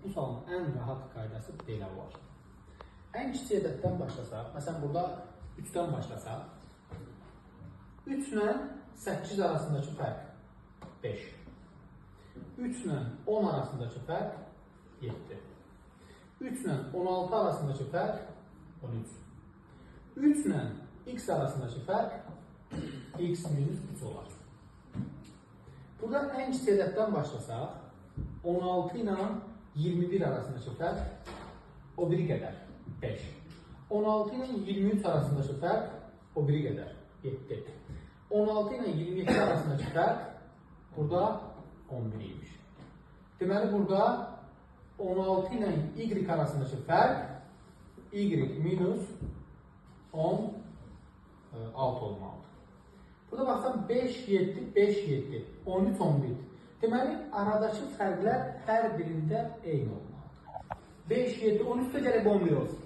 Bu sualın ən rahat qaydası belə olar. Ən kiçik ədəddən başlasaq, məsələn burada 3-dən başlasaq, 3 ilə 8 arasındakı fərq 5. 3 ilə 10 arasındakı fərq 7. 3 ilə 16 arasındakı fərq 13. 3 ilə x arasındakı fərq x minus 3 olar. Burada ən kiçik ədəddən başlasaq, 16 ilə 21 arasındakı fərq o biri qədər 5. 16 ilə 23 arasındakı fərq o biri qədər 7. 16 ilə 27 arasındakı fərq burada 11 imiş. Deməli burada 16 ilə y arasındakı fərq y minus 16 olmalıdır. Burada baxsam 5, 7, 5, 7, 13, 11. Deməli, aradakı fərqlər hər birində eyni olmalıdır. 5, 7, 13 də gərək 11 olsun.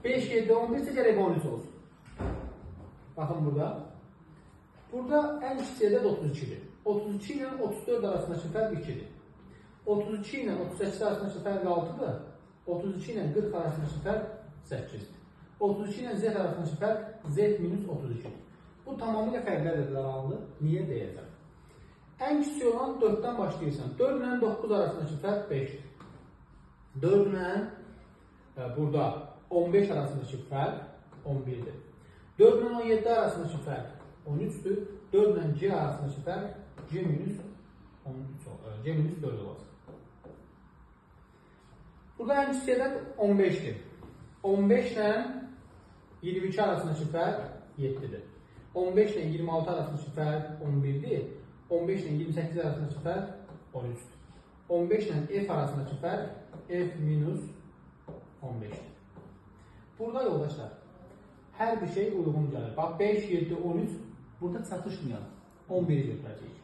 5, 7, 11 isə gərək 13 olsun. Baxın burada. Burada ən kiçik ədəd 32-dir. 32 ilə 34 arasındakı fərq 2-dir. 32 ilə 38 arasındakı fərq 6-dır. 32 ilə 40 arasındakı fərq 8-dir. 32 ilə Z arasındakı fərq Z minus 32-dir. Bu tamamilə fərqli ədədlər alındı. Niyə deyəcəm? Ən kiçik olan 4-dən başlayırsan. 4 ilə 9 arasındakı fərq 5-dir. 4 ilə burada 15 arasındakı fərq 11-dir. 4 ilə 17 arasındakı fərq 13-dür. 4 ilə C arasındakı fərq C minus 13, C minus 4 olacaq. Burada ən kiçik ədəd 15-dir. 15 ilə 22 arasındakı fərq 7-dir. 15 ilə 26 arasındakı fərq 11-dir. 15 ilə 28 arasındakı fərq 13-dür. 15 ilə F arasındakı fərq F minus 15-dir. Burada yoldaşlar, hər bir şey uyğun gəlir. Bax, 5, 7, 13 burada çatışmayan 11-i götürəcəyik.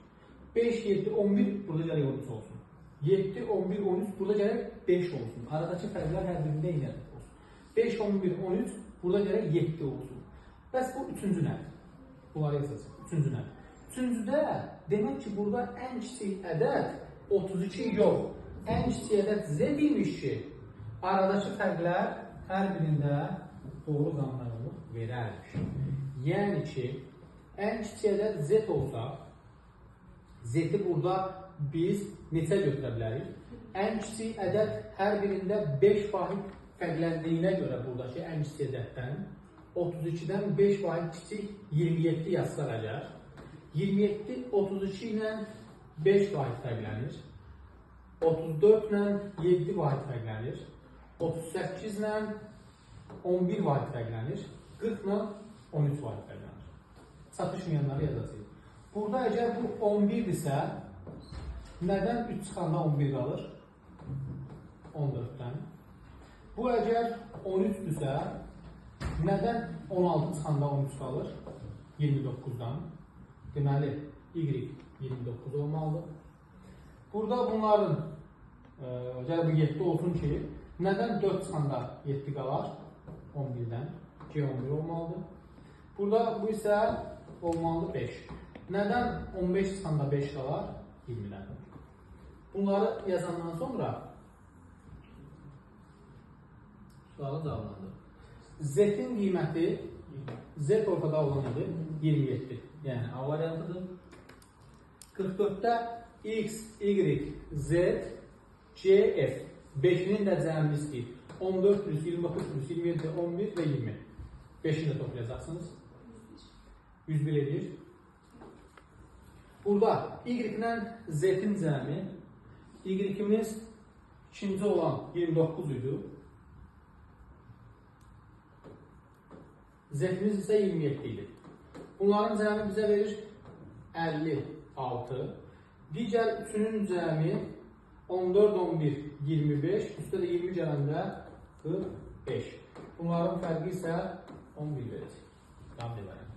5, 7, 11 burada gərək 13 olsun. 7, 11, 13 burada gərək 5 olsun. Aradakı fərqlər hər birində eyni ədəd olsun. 5, 11, 13 burada gərək 7 olsun. Bəs bu üçüncü nədir? Bunları yazacaq. Üçüncü nədir? Üçüncüdə demək ki, burada ən kiçik ədəd 32 yox. Ən kiçik ədəd Z imiş ki, aradakı fərqlər hər birində doğru qanunluq verərmiş. Yəni ki, ən kiçik ədəd Z olsa, Z-i burada biz neçə götürə bilərik? Ən kiçik ədəd hər birində 5 vahid fərqləndiyinə görə buradakı ən kiçik ədəddən 32-dən 5 vahid kiçik 27 yazsaq əgər, 27 32 ilə 5 vahid fərqlənir, 34 ilə 7 vahid fərqlənir, 38 ilə 11 vahid fərqlənir, 40 ilə 13 vahid fərqlənir. Çatışmayanları yazacağıq. Burada əgər bu 11-dirsə, nədən 3 çıxanda 11 qalır? 14-dən. Bu əgər 13-dürsə, nədən 16 çıxanda 13 qalır? 29-dan. Deməli, Y 29 olmalıdır. Burada bunların, gəl bu 7 olsun ki, nədən 4 çıxanda 7 qalar? 11-dən. G 11 olmalıdır. Burada bu isə olmalıdır 5. Nədən 15 çıxanda 5 qalar? 20-dən. Bunları yazandan sonra sualı cavablandır. Z-in qiyməti, Z ortada olan idi, 27. Yəni A variantıdır. 44-də X, Y, Z, C, F. 5-inin də cəmini istəyir. 14 plus 29 plus 27, 11 və 20. 5-ini də toplayacaqsınız. 101 edir. Burada Y ilə Z-in cəmi, Y-imiz ikinci olan 29 idi. Z-imiz isə 27 idi. Bunların cəmi bizə verir 56. Digər üçünün cəmi 14, 11, 25. Üstə də 20 gələndə 45. Bunların fərqi isə 11 verəcək. B variantı.